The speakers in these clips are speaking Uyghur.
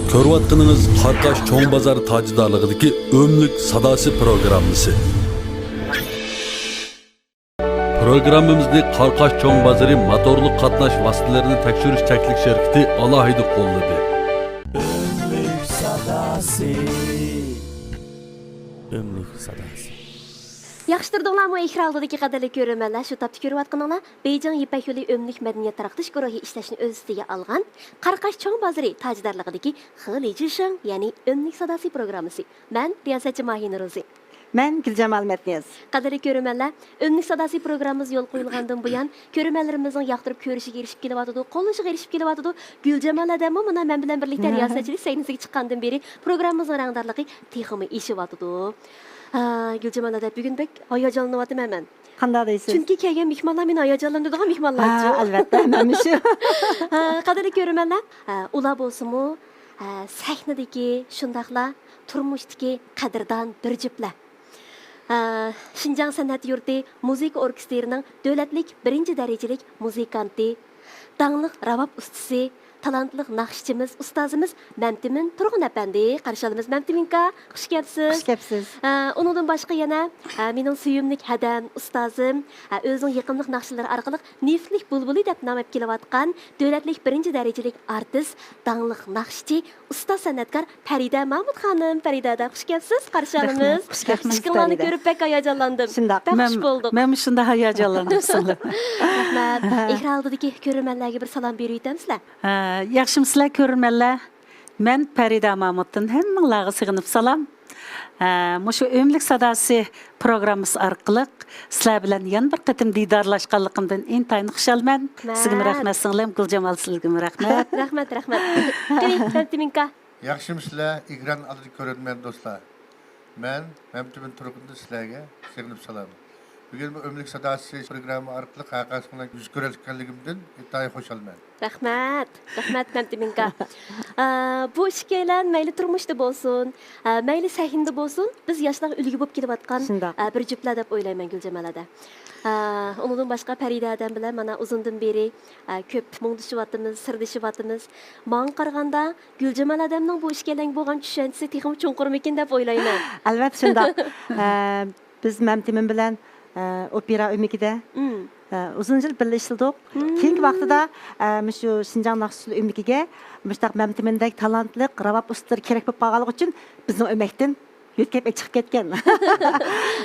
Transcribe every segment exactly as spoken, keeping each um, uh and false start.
كۆرۈۋاتقىنىڭىز قاراقاش چوڭ بازار تاجدارلىقىدىكى ئۆملۈك ساداسى پروگراممىسى. پروگراممىمىزنى قاراقاش چوڭ بازىرى موتورلۇق قاتناش ۋاسىتىلىرىنى تەكشۈرۈش چەكلىك شىركىتى ئالاھىدە قوللىدى. ئۆملۈك ساداسى. ئۆملۈك ساداسى. ياخشى تۇردۇڭلارمۇ، ئېكران ئالدىدىكى قەدىرلىك كۆرۈرمەنلەر؟ شۇ تاپتا كۆرۈۋاتقىنىڭلار بېيجىڭ يىپەك يولى ئۆملۈك مەدەنىيەت تارقىتىش گۇرۇھى ئىشلەشنى ئۆز ئۈستىگە ئالغان قاراقاش چوڭ بازىرى تاجدارلىقىدىكى خېلى جىشىڭ، يەنى ئۆملۈك ساداسى پروگراممىسى. مەن رىياسەتچى ماھىنۇر روزى. مەن گۈلجامال مەتنىياز. قەدىرلىك كۆرۈرمەنلەر، ئۆملۈك ساداسى پروگراممىمىز يولغا قويۇلغاندىن بۇيان، كۆرۈرمەنلىرىمىزنىڭ ياقتۇرۇپ كۆرۈشىگە ئېرىشىپ كېلىۋاتىدۇ، قوللىشىغا ئېرىشىپ كېلىۋاتىدۇ. گۈلجامال ھەدەممۇ مانا مەن بىلەن بىرلىكتە رىياسەتچىلىك سەھنىسىگە چىققاندىن بېرى پروگراممىمىزنىڭ رەڭدارلىقى تېخىمۇ ئېشىۋاتىدۇ. ھا، گۈلجامال ھەدە، بۈگۈن بەك ھاياجانلىنىۋاتىمەن مەن. قانداق دەيسىز؟ چۈنكى كەلگەن مېھمانلار مېنى ھاياجانلاندۇرىدىغان مېھمانلارچۇ. ھا، ئەلۋەتتە، مەنمۇ شۇ. ھا، قەدىرلىك كۆرۈرمەنلەر، ھا، ئۇلار بولسىمۇ، ھا، سەھنىدىكى، شۇنداقلا تۇرمۇشتىكى قەدىردان بىر جۈپلەر. ھا، شىنجاڭ سەنئەت يۇرتى مۇزىكا ئوركېستىرىنىڭ دۆلەتلىك بىرىنچى دەرىجىلىك مۇزىكانتى، داڭلىق راۋاب ئۇستىسى، تالانتلىق ناخشىچىمىز، ئۇستازىمىز مەمتىمىن تۇرغۇن ئەپەندى. قارشى ئالىمىز مەمتىمىن ئاكا، خۇش كەپسىز. خۇش كەپسىز. ئە، ئۇنىڭدىن باشقا يەنە، ئە، مېنىڭ سۆيۈملۈك ھەدەم، ئۇستازىم، ئە، ئۆزىنىڭ يېقىملىق ناخشىلىرى ئارقىلىق نېفىتلىك بۇلبۇلى دەپ نام ئېلىپ كېلىۋاتقان دۆلەتلىك بىرىنچى دەرىجىلىك ئارتىس، داڭلىق ناخشىچى، ئۇستاز سەنئەتكار پەرىدە مامۇت خانىم. پەرىدە ھەدە، خۇش كەپسىز، قارشى ئالىمىز. رەھمەت، خۇش كەپسىز، ئىشقىڭلارنى پەرىدە. كۆرۈپ بەك ھاياجانلاندىم. شۇنداق. بەك خۇش مەن، بولدۇق. مەنمۇ شۇنداق ھاياجانلاندىم سىڭلىم. رەھمەت. ئېكران ئالدىدىكى كۆرۈرمەنلەرگە بىر سالام بېرىۋېتەمسىلەر؟ ھە، ياخشىمۇسىلەر كۆرۈرمەنلەر؟ مەن پەرىدە مامۇتتىن ھەممىڭلارغا سېغىنىپ سالام. ھە، مۇشۇ ئۆملۈك ساداسى پروگراممىسى ئارقىلىق سىلەر بىلەن يەنە بىر قېتىم دىدارلاشقانلىقىمدىن ئىنتايىن خۇشالمەن. رەھمەت. سىزگىمۇ رەھمەت سىڭلىم، گۈلجامال سىزگىمۇ رەھمەت. رەھمەت، رەھمەت. قېنى، مەمتىمىن ئاكا. ياخشىمۇسىلەر، ئېكران ئالدىدا كۆرۈرمەن دوستلار. مەن مەمتىمىن تۇرغۇندىن سىلەرگە سېغىنىپ سالام. بۈگۈن بۇ ئۆملۈك ساداسى پروگرامما ئارقىلىق ھەرقايسىڭلار يۈز كۆرۈۋاتقانلىقىمدىن ئىنتايىن خۇشالمەن. رەھمەت، رەھمەت مەمتىمىن ئاكا. ئا، بۇ ئىككىيلەن مەيلى تۇرمۇشتا بولسۇن، ئا، مەيلى سەھنىدە بولسۇن، بىز ياشلارغا ئۈلگە بولۇپ كېلىۋاتقان، شۇنداق. ئا، بىر جۈپلەر دەپ ئويلايمەن گۈلجامال ھەدە. ئا، ئۇنىڭدىن باشقا پەرىدە ھەدەم بىلەن مانا ئۇزۇندىن بېرى، ئا، كۆپ مۇڭدىشىۋاتىمىز، سىردىشىۋاتىمىز. ماڭا قارىغاندا گۈلجامال ھەدەمنىڭ بۇ ئىككىيلەنگە بولغان چۈشەنچىسى تېخىمۇ چوڭقۇرمىكىن دەپ ئويلايمەن. ئەلۋەتتە شۇنداق. ئە، بىز مەمتىمىن بىلەن، ئە، ئوپېرا ئۆمىكىدە، مم. ئە، ئۇزۇن يىل بىللە ئىشلىدۇق. مم. كېيىنكى ۋاقتىدا، ئە، مۇشۇ شىنجاڭ ناخشىچىلىرى ئۆمىكىگە مۇشۇنداق مەمتىمىندەك تالانتلىق راۋاب ئۇستىلىرى كېرەك بولۇپ قالغانلىقى ئۈچۈن بىزنىڭ ئۆمەكتىن يۆتكەپ چىقىپ كەتكەن.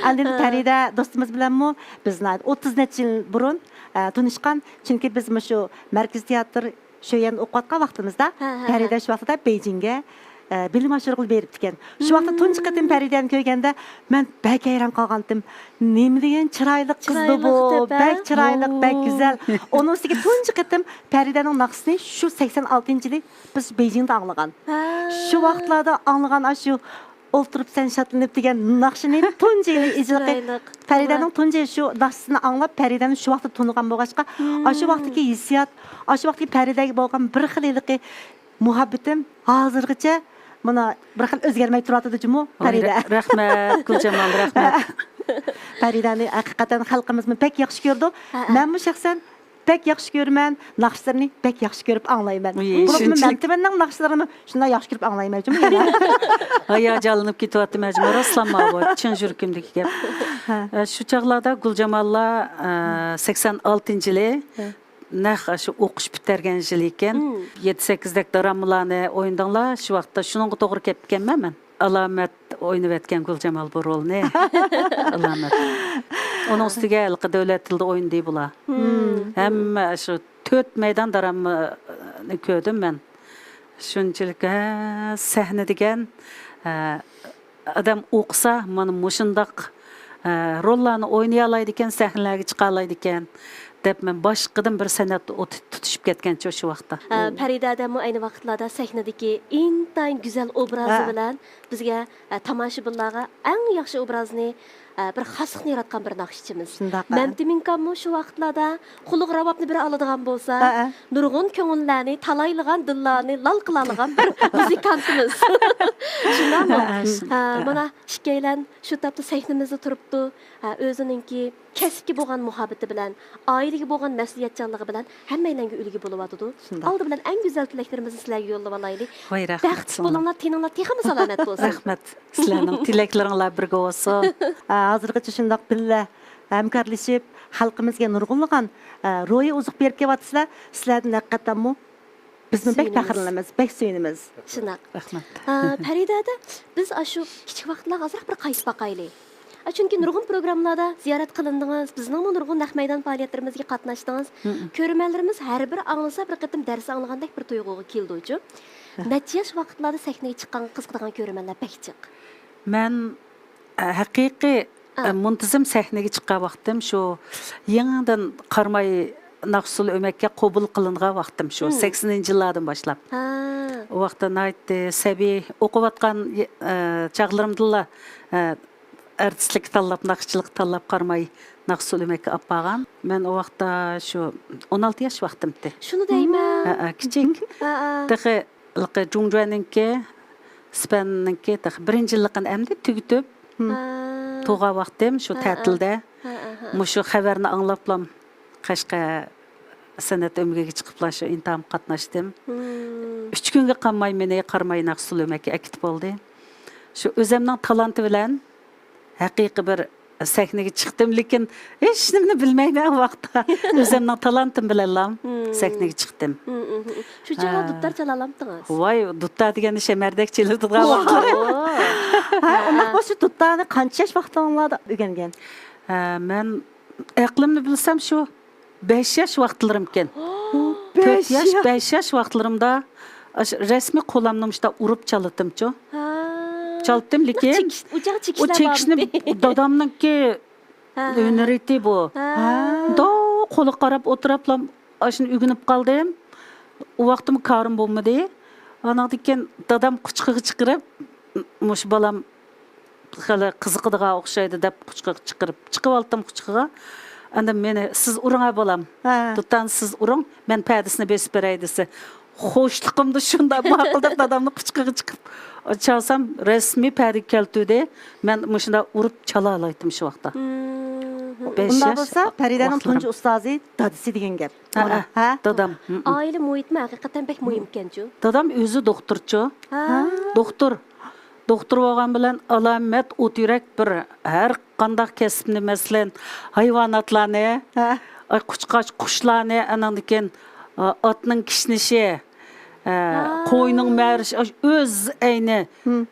ئاندىن ھە. پەرىدە دوستىمىز بىلەنمۇ بىز ناھايىتى ئوتتۇز نەچچە يىل بۇرۇن، ئە، تونۇشقان. چۈنكى بىز مۇشۇ مەركىزىي تىياتىر شۆيەندە ئوقۇۋاتقان ۋاقتىمىزدا ھە، ھە، ھە. پەرىدە شۇ ۋاقتىدا بېيجىڭگە، ئە، بىلىم ئاشۇرغىلى بېرىپتىكەن. شۇ ۋاقىتتا تۇنجى قېتىم پەرىدەنى كۆرگەندە مەن بەك ھەيران قالغانتىم. نېمە دېگەن چىرايلىق قىز بۇ، چىرايلىق دەپ، ھە؟ بەك چىرايلىق، بەك گۈزەل. ئۇنىڭ ئۈستىگە تۇنجى قېتىم پەرىدەنىڭ ناخشىسىنى شۇ سەكسەن ئالتىنچى يىلى بىز بېيجىڭدا ئاڭلىغان. ھە. شۇ ۋاقىتلاردا ئاڭلىغان ئاشۇ ئولتۇرۇپ سەن شادلىنىپ دېگەن ناخشىنى تۇنجى ھېلى ئىجرا قىل-، چىرايلىق. پەرىدەنىڭ تۇنجى شۇ ناخشىسىنى ئاڭلاپ، پەرىدەنى شۇ ۋاقىتتا تونۇغان بولغاچقا، مم. ئاشۇ ۋاقىتتىكى ھېسسىيات، ئاشۇ ۋاقىتتىكى پەرىدەگە بولغان بىر خىل ھېلىقى مۇھەببىتىم ھازىرغىچە مانا بىر خىل ئۆزگەرمەي تۇرۇۋاتىدۇ جۇمۇ، ۋاي، پەرىدە. رە-، رەھمەت، گۈلجامال، رەھمەت. پەرىدەنى ھەقىقەتەن خەلقىمىزمۇ بەك ياخشى كۆرىدۇ. ھە، ھە. مەنمۇ شەخسەن بەك ياخشى كۆرىمەن، ناخشىلىرىنى بەك ياخشى كۆرۈپ ئاڭلايمەن. ئۇي، بولۇپمۇ شۇنچىلىك. مەمتىمىننىڭ ناخشىلىرىنىمۇ شۇنداق ياخشى كۆرۈپ ئاڭلايمەن جۇمۇ يەنە. ھاياجانلىنىپ كېتىۋاتىمەن جۇمۇ، راستلا ماۋۇ چىن يۈرىكىمدىكى گەپ. ھە. ئە، شۇ چاغلاردا گۈلجاماللار، ئە، سەكسەن ئالتىنچى يىلى، ھە. نەق ئاشۇ ئوقۇش پۈتتۈرگەن يىلى ئىكەن. مم. يەتتە سەككىزدەك دىرامىلارنى ئوينىدىڭلار، شۇ ۋاقىتتا شۇنىڭغا توغرا كەپتىكەنمەن مەن. ئالامەت ئوينىۋەتكەن گۈلجامال بۇ رولنى. ئالامەت. ئۇنىڭ ئۈستىگە ھېلىقى دۆلەت تىلىدا ئوينىدى بۇلار. مم. ھەممە شۇ تۆت مەيدان دىرامىنى كۆردۈم مەن. شۇنچىلىك، ھە، سەھنە دېگەن، ھە، ئادەم ئوقۇسا، مانا مۇشۇنداق، ھە، روللارنى ئوينىيالايدىكەن، سەھنىلەرگە چىقالايدىكەن، دەپ مەن باشقىدىن بىر سەنئەتتە ئوت تۇتۇشۇپ كەتكەنچۇ شۇ ۋاقىتتا. ئە، پەرىدە ھەدەممۇ ئەينى ۋاقىتلاردا سەھنىدىكى ئىنتايىن گۈزەل ئوبرازى ھە. بىلەن بىزگە، ئە، تاماشىبىنلارغا ئەڭ ياخشى ئوبرازنى، ئە، بىر خاسلىقنى ياراتقان بىر ناخشىچىمىز. شۇنداق، ھە. مەمتىمىنكاممۇ شۇ ۋاقىتلاردا قۇلىغا راۋابنى بىر ئالىدىغان بولسا، ھە، ھە. نۇرغۇن كۆڭۈللەرنى تالايلىغان، دىللارنى لال قىلالىغان بىر مۇزىكانتىمىز. شۇنداقمۇ؟ ھە، ھە، شۇنداق. ھە، مانا ئىككىيلەن شۇ تاپتا سەھنىمىزدە تۇرۇپتۇ. ھە، ئۆزىنىڭكى كەسىپكە بولغان مۇھەببىتى بىلەن، ئائىلىگە بولغان مەسئۇلىيەتچانلىقى بىلەن ھەممەيلەنگە ئۈلگە بولۇۋاتىدۇ. شۇنداق. ئالدى بىلەن ئەڭ گۈزەل تىلەكلىرىمىزنى سىلەرگە يوللىۋالايلى. ۋاي، رەھمەت بەختلىك سىڭلىم. بولۇڭلار، تېنىڭلار تېخىمۇ سالامەت بولسۇن. رەھمەت. سىلەرنىڭ تىلەكلىرىڭلار بىرگە بولسۇن. ئە، ھازىرغىچە شۇنداق بىللە ھەمكارلىشىپ، خەلقىمىزگە نۇرغۇنلىغان، ئە، روھىي ئوزۇق بېرىپ كېلىۋاتىسىلەر. سىلەردىن ھەقىقەتەنمۇ بىزمۇ بەك سۆيۈنىمىز. پەخىرلىنىمىز، بەك سۆيۈنىمىز. شۇنداق. رەھمەت. ئا، پەرىدە ھەدە، بىز ئاشۇ كىچىك ۋاقىتلارغا ئازراق بىر قايتىپ باقايلى. ئا، چۈنكى نۇرغۇن پروگراممىلاردا زىيارەت قىلىندىڭىز، بىزنىڭمۇ نۇرغۇن نەق مەيدان پائالىيەتلىرىمىزگە قاتناشتىڭىز. مم. كۆرۈرمەنلىرىمىز ھەر بىر ئاڭلىسا، بىر قېتىم دەرس ئاڭلىغاندەك بىر تۇيغۇغا كېلىدۇچۇ. نەچچە ياش ۋاقىتلاردا سەھنىگە چىققانغا قىزىقىدىغان كۆرۈرمەنلەر بەك جىق. مەن، ئە، ھەقىقىي، ئا. ئە، مۇنتىزىم سەھنىگە چىققان ۋاقتىم شۇ يېڭىدىن قاراماي ناخشىسۇل ئۆمەككە قوبۇل قىلىنغان ۋاقتىم شۇ، مم. سەكسىنىنچى يىللاردىن باشلاپ. ھا. ئۇ ۋاقىتتا ناھايىتى سەبىي ئوقۇۋاتقان، ئە، چاغلىرىمدىلا، ئە، ئارتىسلىققا تاللاپ، ناخشىچىلىققا تاللاپ قاراماي ناخشىسۇل ئۆمەككە ئاپارغان. مەن ئۇ ۋاقىتتا شۇ ئون ئالتە ياش ۋاقتىمتى. شۇنى دەيمەن. ھە، ھە، كىچىك. ھە، ھە. تېخى ھېلىقى جۇڭجۈەننىڭكى، سىپەننىڭكى تېخى بىرىنچى يىللىقىنى ئەمدى تۈگىتىپ، ھە. تۇغان ۋاقتىم شۇ ھە، ھە. تەتىلدە. ھە، ھە، ھە. مۇشۇ خەۋەرنى ئاڭلاپلام قەشقەر سەنئەت ئۆمىكىگە چىقىپلا شۇ ئىمتىھانغا قاتناشتىم. مم. ئۈچ كۈنگە قالماي مېنى قاراماي ناخشىسۇل ئۆمەككە ئەكېتىپ بولدى. شۇ ئۆزەمنىڭ تالانتى بىلەن ھەقىقىي بىر سەھنىگە چىقتىم، لېكىن ھېچنېمىنى بىلمەيمەن ئۇ ۋاقىتتا. ئۆزەمنىڭ تالانتىم بىلەنلا مم. سەھنىگە چىقتىم. مم، مم، مم. شۇ چاغدا ھە. دۇتار چالالامتىڭىز؟ ۋاي، دۇتار دېگەندە شەمەردەك چېلىۋېتىدىغان ۋاقىت. ھە، ئۇنداق بولسا دۇتارنى قانچە ياش ۋاقتىڭلاردا ئۆگەنگەن؟ ھە، مەن ئەقلىمنى بىلسەم شۇ بەش ياش ۋاقىتلىرىمكەن. تۆت ياش، بەش ياش ۋاقىتلىرىمدا ئاشۇ رەسمىي قولامنى مۇشۇنداق ئۇرۇپ چالاتتىمچۇ. ھە. چالتتىم، لېكىن چېكىش-، ئۇ چاغ ئۇ چېكىشلەر چېكىشنى بارمىدى؟ دادامنىڭكى ھە. ھۈنىرى ئىدى بۇ. ھە. مۇنداق قولىغا قاراپ ئولتۇراپلا ئاشۇنى ئۆگىنىپ قالدىم. ئۇ ۋاقتىمۇ كارىم بولمىدى. ئاناندىن كېيىن دادام قۇچىقىغا چىقىرىپ، مۇشۇ بالام خېلى قىزىقىدىغان ئوخشايدۇ دەپ قۇچىقىغا چىقىرىپ، چىقىۋالدىم قۇچىقىغا. ئاندىن مېنى، سىز ئۇرۇڭ ھە بالام، ھە. دۇتارنى سىز ئۇرۇڭ، مەن پەدىسىنى بېسىپ بېرەي دېسە، خوشلۇقۇمدا شۇنداق ماقۇل دەپ دادامنى قۇچىقىغا چىقىپ چالسام، رەسمىي پەدىگە كەلتۈردى. مەن مۇشۇنداق ئۇرۇپ چالالايتتىم شۇ ۋاقىتتا. مم. بەش ئۇنداق ياش بولسا، پەرىدەنىڭ ۋاقىتلىرىم. تۇنجى ئۇستازى دادىسى دېگەن گەپ. ھە، مانا، ھە. دادام. مم. ئائىلە مۇھىتمۇ ھەقىقەتەن بەك مۇھىمكەنچۇ. دادام ئۆزى دوختۇرچۇ. ھە. دوختۇر. دوختۇر بولغان بىلەن ئالامەت ئوت يۈرەك بىر ھەر قانداق كەسىپنى، مەسىلەن، ھايۋاناتلارنى، ھە. ئاي، قۇشقاچ، قۇشلارنى، ئاناندىن كېيىن، ئا، ئاتنىڭ كىشنىشى، ئە، ھە. قوينىڭ مەرىشى، ئاش-، ئۆز ئەينى، ھىم.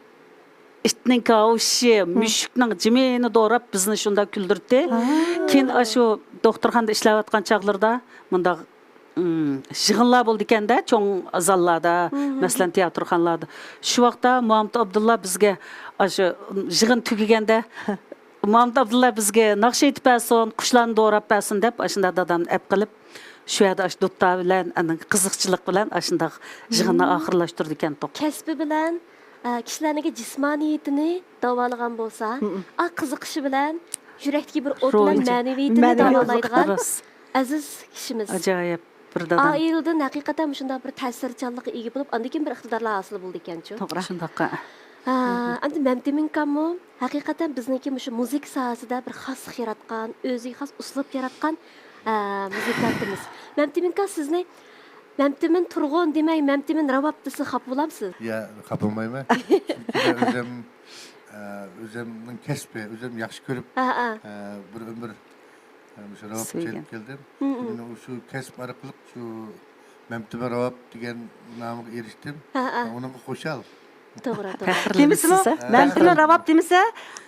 ئىتنىڭ كاۋىشى، ھىم. مۈشۈكنىڭ جىمىنى دوراپ بىزنى شۇنداق كۈلدۈرتتى. ھە. كېيىن ئاشۇ دوختۇرخانىدا ئىشلەۋاتقان چاغلىرىدا مۇنداق ئىم، يىغىنلار بولىدىكەندە، چوڭ زاللاردا، مم. مەسىلەن، تىياتىرخانىلاردا. شۇ ۋاقىتتا مامۇت ئابدۇللا بىزگە ئاشۇ يىغىن تۈگىگەندە، مامۇت ئابدۇللا بىزگە ناخشا ئېيتىپ بەرسۇن، قۇشلارنى دوراپ بەرسۇن دەپ، ئاشۇنداق دادامنى ئەپ قىلىپ، شۇ يەردە ئاشۇ دۇتار بىلەن، ئاندىن قىزىقچىلىق بىلەن ئاشۇنداق يىغىننى مم. ئاخىرلاشتۇرىدىكەنتۇق. كەسپى بىلەن، ئە، كىشىلەرنىڭكى جىسمانىيىتىنى داۋالىغان بولسا، مم. ئا، قىزىقىشى بىلەن يۈرەكتىكى بىر ئوت بىلەن روھىي مەنىۋىيىتىنى مەنىۋىيەت. داۋالايدىغان راست. ئەزىز كىشىمىز. ئاجايىپ بىر دادام. ئائىلىدىن ھەقىقەتەن مۇشۇنداق بىر تەسىرچانلىققا ئىگە بولۇپ، ئاندىن كېيىن بىر ئىقتىدارلار ھاسىل بولىدىكەنچۇ. توغرا. شۇنداققا. ھە، ئەمدى مەمتىمىنكاممۇ ھەقىقەتەن بىزنىڭكى مۇشۇ مۇزىكا ساھەسىدە بىر خاسلىق ياراتقان، ئۆزىگە خاس ئۇسلۇب ياراتقان، ھە، مۇزىكانتىمىز. مەمتىمىنكا سىزنى مەمتىمىن تۇرغۇن دېمەي، مەمتىمىن راۋاب دېسە خاپا بولامسىز؟ يا، خاپا بولمايمەن. چۈنكى مەن ئۆزۈم، ئە، ئۆزۈمنىڭ كەسپى، ئۆزۈم ياخشى كۆرۈپ، ھە، ھە. ئە، بىر ئۆمۈر مۇشۇ راۋاب سۆيگەن. چېلىپ كەلدىم. مم. مېنىڭ شۇ كەسىپ ئارقىلىق شۇ مەمتىمىن راۋاب دېگەن نامغا ئېرىشتىم. ھە، ھە. ئۇنىڭغا خۇشال. توغرا، توغرا. دېمىسىمۇ، پەخىرلىنىسىز، ھە؟ مەمتىمىن راۋاب دېمىسە،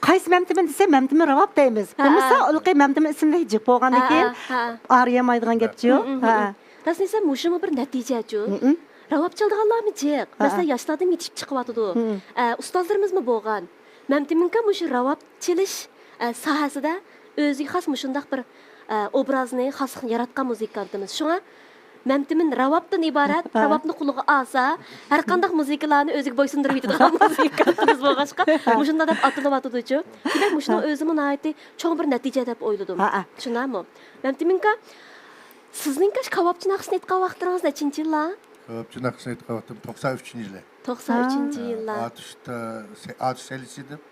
قايسى مەمتىمىن دېسە، مەمتىمىن راۋاب دەيمىز. ھە، بولمىسا، ھە. ھېلىقى مەمتىمىن ئىسىملىك جىق بولغاندىن ھە، كېيىن ھە، ھە. ئارىيالمايدىغان گەپچۇ. مم، مم، ھە. مم. راستىنى ئېيتسام، مۇشۇمۇ بىر نەتىجەچۇ. مم، مم. راۋاب چالىدىغانلارمۇ جىق. ھە، مەسىلەن، ھە. ياشلاردىن يېتىشىپ چىقىۋاتىدۇ. مم. ئە، ئۇستازلىرىمىزمۇ بولغان. مەمتىمىنكا مۇشۇ راۋاب چېلىش، ئە، ساھەسىدە ئۆزىگە خاس مۇشۇنداق بىر، ئە، ئوبرازنى، خاسلىقنى ياراتقان مۇزىكانتىمىز. شۇڭا مەمتىمىن راۋابتىن ئىبارەت، ھە. راۋابنى قولىغا ئالسا، ھەر قانداق مۇزىكىلارنى ئۆزىگە بويسۇندۇرۇۋېتىدىغان مۇزىكانتىمىز بولغاچقا، مۇشۇنداق دەپ ئاتىلىۋاتىدۇچۇ. دېمەك، مۇشۇنىڭ ھە. ئۆزىمۇ ناھايىتى چوڭ بىر نەتىجە دەپ ئويلىدىم. ھەئە. شۇنداقمۇ؟ مەمتىمىنكا، سىزنىڭكى كاۋاپچى ناخشىسىنى ئېيتقان ۋاقىتلىرىڭىز نەچچىنچى يىللار؟ كاۋاپچى ناخشىسىنى ئېيتقان ۋاقتىم توقسان ئۈچىنچى يىلى. توقسان ئۈچىنچى ھە، يىللار. ئاتۇشتا، سە-، ئاتۇش سەيلىسى دەپ،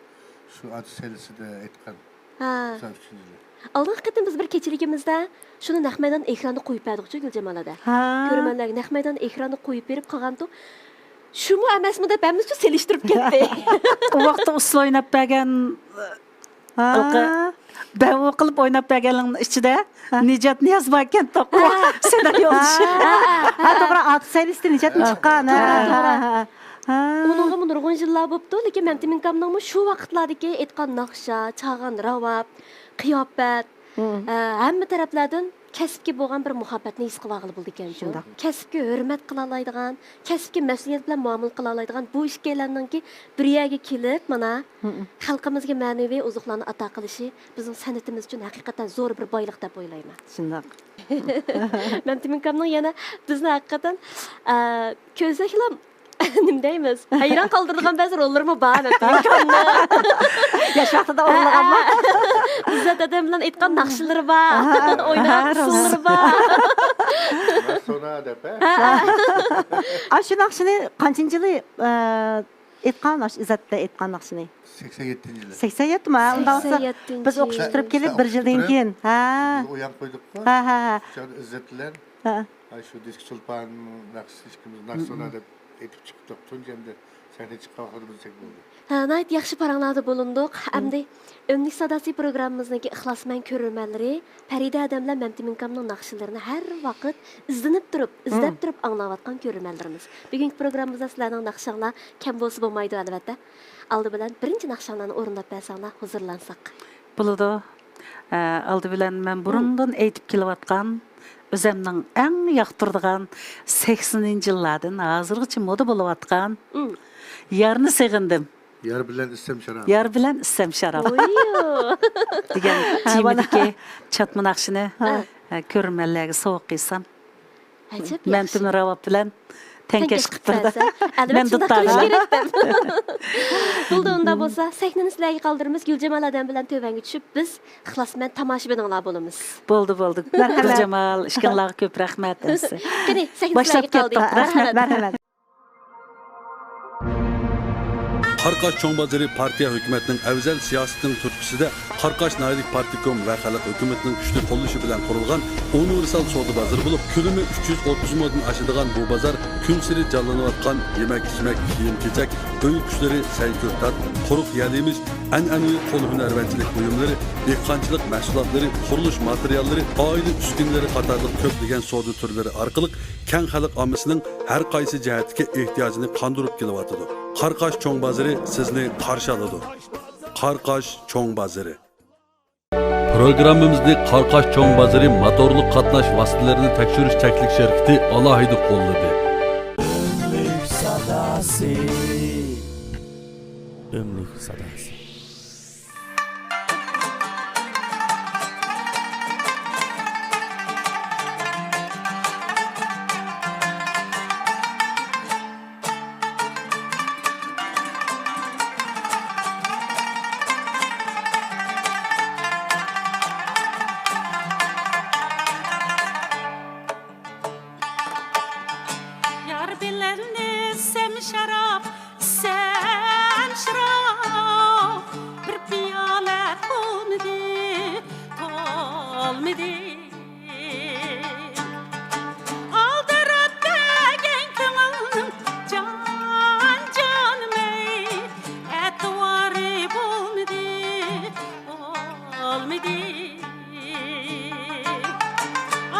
شۇ ئاتۇش سەيلىسىدە ئېيتقان. ھە. توقسان ئۈچىنچى يىلى. ئالدىنقى قېتىم بىز بىر كېچىلىكىمىزدە شۇنى نەق مەيدان ئېكراندا قويۇپ بەردۇقچۇ، گۈلجامال ھەدە. ھە. كۆرۈرمەنلەرگە نەق مەيدان ئېكراندا قويۇپ بېرىپ قالغانتۇق. شۇمۇ ئەمەسمۇ دەپ ھەممىسى سېلىشتۇرۇپ كەتتى. ئۇ ۋاقىتتا ئۇسسۇل ئويناپ بەرگەن ھە. ھېلىقى بەۋۇ قىلىپ ئويناپ بەرگەنلىرىڭنىڭ ئىچىدە ھە. نىجات نىياز بار ئىكەن، توققۇز ھە. سەيدا يولدىشى. ھە. ھە، توغرا، ئاتۇش سەيلىسىدىن نىجاتمۇ ھە. چىققان. ھە، ھە، توغرا. ھە، ھە. ھە. ئۇنىڭغىمۇ نۇرغۇن يىللار بوپتۇ، لېكىن مەمتىمىنكامنىڭمۇ شۇ ۋاقىتلاردىكى ئېيتقان ناخشا، چالغان راۋاب، قىياپەت، ھە، ھەممە تەرەپلەردىن كەسىپكە بولغان بىر مۇھەببەتنى ھېس قىلىۋالغىلى بولىدىكەن شۇ. شۇنداق. كەسىپكە ھۆرمەت قىلالايدىغان، كەسىپكە مەسئۇلىيەت بىلەن مۇئامىلە قىلالايدىغان بۇ ئىككىيلەننىڭكى بىر يەرگە كېلىپ، مانا، خەلقىمىزگە مەنىۋى ئوزۇقلارنى ئاتا قىلىشى بىزنىڭ سەنئىتىمىز ئۈچۈن ھەقىقەتەن زور بىر بايلىق دەپ ئويلايمەن. شۇنداق. مەمتىمىنكامنىڭ يەنە بىزنى ھەقىقەتەن، ئە، كۆرسەكلا نېمە دەيمىز؟ ھەيران قالدۇرىدىغان بەزى روللىرىمۇ بار مەمتىمىنكامنىڭ. ياش ۋاقتىدا ئورۇنلىغانمۇ؟ ئىززەت ھەدەم بىلەن ئېيتقان ناخشىلىرى بار، ھە، ئوينىغان ھە، راست. ئۇسسۇللىرى بار. ناخشا دەپ، ھە؟ ھە. ئا، شۇ ناخشىنى قانچىنچى يىلى، ئە، ئېيتقان ناخشا، ئىززەتتە ئېيتقان ناخشىنى؟ سەكسەن يەتتىنچى يىلى. سەكسەن يەتتىمۇ؟ ھە، ئۇنداق بولسا سەكسەن يەتتىنچى. بىز ئوقۇشقا كىرىپ كېلىپ، بىر يىلدىن كېيىن. ھە. بىز ئويان قويدۇققۇ. ھە، ھە، ھە. شۇ چاغدا ئىززەت بىلەن ھە. ھە، شۇ دىسكو چولپان ناخشىسى ئىككىمىز ناخشا سونا دەپ ئېيتىپ چىقتۇق. تۇنجى ئەمدى سەھنىگە چىققان ۋاقتىدا بىز چەك بولدى. ھە، ناھايىتى ياخشى پاراڭلاردا بولۇندۇق. ئەمدى ئۆملۈك ساداسى پروگراممىمىزنىڭكى ئىخلاسمەن كۆرۈرمەنلىرى پەرىدە ھەدەم بىلەن مەمتىمىنكامنىڭ ناخشىلىرىنى ھەر ۋاقىت ئىزدىنىپ تۇرۇپ، ئىزدەپ تۇرۇپ ئاڭلاۋاتقان كۆرۈرمەنلىرىمىز. بۈگۈنكى پروگراممىمىزدا سىلەرنىڭ ناخشاڭلار كەم بولسا بولمايدۇ، ئەلۋەتتە. ئالدى بىلەن بىرىنچى ناخشاڭلارنى ئورۇنداپ بەرسەڭلار، ھۇزۇرلانساق. بولىدۇ. ئە، ئالدى بىلەن مەن بۇرۇندىن ئېيتىپ كېلىۋاتقان، ئۆزەمنىڭ ئەڭ ياقتۇرىدىغان سەكسىنىنچى يىللاردىن ھازىرغىچە مودا بولۇۋاتقان مم. يارنى سېغىندىم. يار بىلەن ئىچسەم شاراب. يار بىلەن ئىچسەم شاراب. ئويۇ. دېگەن ھە، تېمىدىكى چاتما ناخشىنى، ھە. ئە، كۆرۈرمەنلەرگە سوۋغا قىلسام. ئەجەب ياخشى. مەمتىمىن راۋاب بىلەن تەڭكەش قىلىپ بەرسە. ئەلۋەتتە، شۇنداق قىلىش كېرەك دەپ. بولدى، ئۇنداق بولسا، سەھنىنى سىلەرگە قالدۇرىمىز. گۈلجامال ھەدەم بىلەن تۆۋەنگە چۈشۈپ، بىز ئىخلاسمەن تاماشىبىنىڭلار بولىمىز. بولدى، بولدى. مەرھەمەت. گۈلجامال، ئىككىڭلارغا كۆپ رەھمەت. كېنى، سەھنە سىلەرگە قالدى. رەھمەت، مەرھەمەت. قاراقاش چوڭ بازىرى پارتىيە ھۆكۈمەتنىڭ ئەۋزەل سىياسىتىنىڭ تۈرتكىسىدە، قاراقاش ناھىيەلىك پارتكوم ۋە خەلق ھۆكۈمىتىنىڭ كۈچلۈك قوللىشى بىلەن قۇرۇلغان ئۇنىۋېرسال سودا بازىرى بولۇپ، كۆلىمى ئۈچ يۈز ئوتتۇز مودىن ئاشىدىغان بۇ بازار كۈنسېرى جانلىنىۋاتقان يېمەك-ئىچمەك، كىيىم-كېچەك، ئۆي قۇشلىرى، سەي-كۆكتات، قۇرۇق يەل-يېمىش، ئەنئەنىۋى قول ھۈنەرۋەنچىلىك بۇيۇملىرى، دېھقانچىلىق مەھسۇلاتلىرى، قۇرۇلۇش ماتېرىياللىرى، ئائىلە ئۈسكۈنىلىرى قاتارلىق كۆپلىگەن سودا تۈرلىرى ئارقىلىق كەڭ خەلق ئاممىسىنىڭ ھەر قايسى جەھەتتىكى ئېھتىياجىنى قاندۇرۇپ كېلىۋاتىدۇ. قاراقاش چوڭ بازىرى سىزنى قارشى ئالىدۇ. قاراقاش چوڭ بازىرى. پروگراممىمىزنى قاراقاش چوڭ بازىرى موتورلۇق قاتناش ۋاسىتىلىرىنى تەكشۈرۈش چەكلىك شىركىتى ئالاھىدە قوللىدى. ئۆملۈك ساداسى. ئۆملۈك ساداسى. يار بىلەن ئىچسەم شاراب، ئىچسەم شاراب، بىر پىيالە تولمىدى، تولمىدى. ئالدىراپ دېگەن كۆڭۈلنىڭ جان، جانىمەي، ئەتىۋارى بولمىدى، بولمىدى.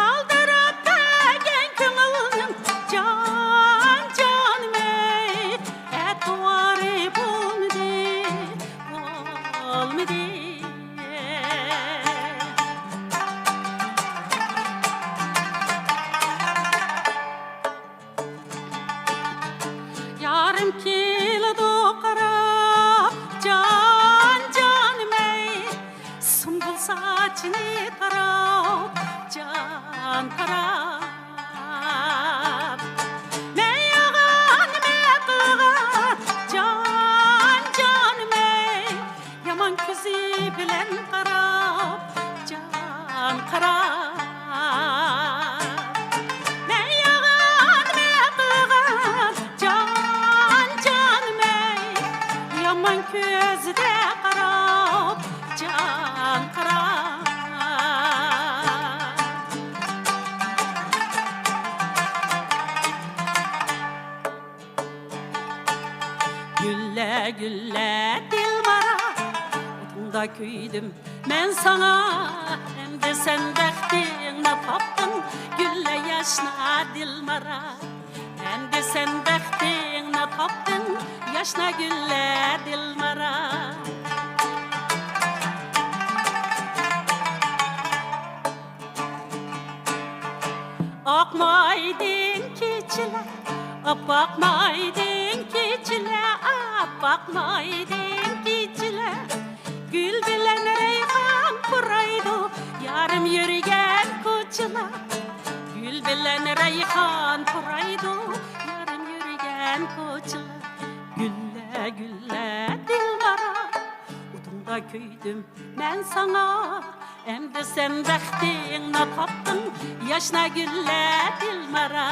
ئالدىراپ دېگەن كۆڭۈلنىڭ جان، جانىمەي، ئەتىۋارى بولمىدى، بولمىدى. يارىم كېلىدۇ قاراپ، جان، جانىمەي، سۇمبۇل ساچىنى تاراپ، جان تاراپ. قاراپ جان قارا. گۈللە، گۈللە، دىلبارا، ئوتۇڭدا كۆيدۈم مەن ساڭا. ئەمدى سەن بەختىڭنى تاپتىڭ، گۈللە، ياشنا، دىلبارا. ئەمدى سەن بەختىڭنى تاپتىڭ، ياشنا، گۈللە، دىلبارا. ئاقمايدىڭ كېچىلەر، ئاپئاقمايدىڭ كېچىلەر، ئاپئاقمايدىڭ كېچىلەر. گۈل بىلەن رەيھان پۇرايدۇ، يارىم يۈرگەن كوچىلار. گۈل بىلەن رەيھان پۇرايدۇ، يارىم يۈرگەن كوچىلار. گۈللە، گۈللە، دىلبارا، ئوتۇڭدا كۆيدۈم مەن ساڭا. ئەمدى سەن بەختىڭنى تاپتىڭ، ياشنا، گۈللە، دىلبارا.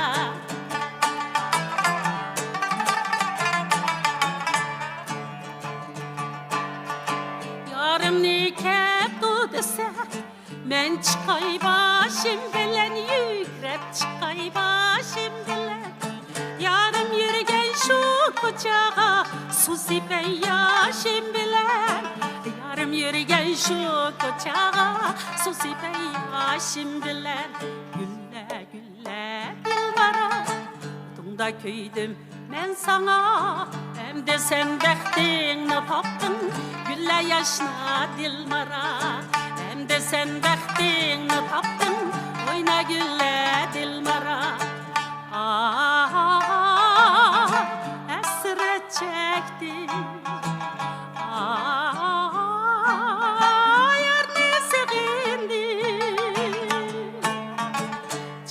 يارىمنى كەپتۇ دېسە، مەن چىقاي باشىم بىلەن، يۈگرەپ چىقاي باشىم بىلەن. يارىم يۈرگەن شۇ كوچاغا، سۇ سېپەي ياشىم بىلەن. يارىم يۈرگەن شۇ كوچاغا، سۇ سېپەي ياشىم بىلەن. گۈللە، گۈللە، دىلبارا، ئوتۇڭدا كۆيدۈم مەن ساڭا. ئەمدى سەن بەختىڭنى تاپتىڭ، گۈللە، ياشنا، دىلبارا. ئەمدى سەن بەختىڭنى تاپتىڭ، ئوينا، گۈللە، دىلبارا. ئاھ، ھەسرەت چەكتىم. ئاھ، يارنى سېغىندىم.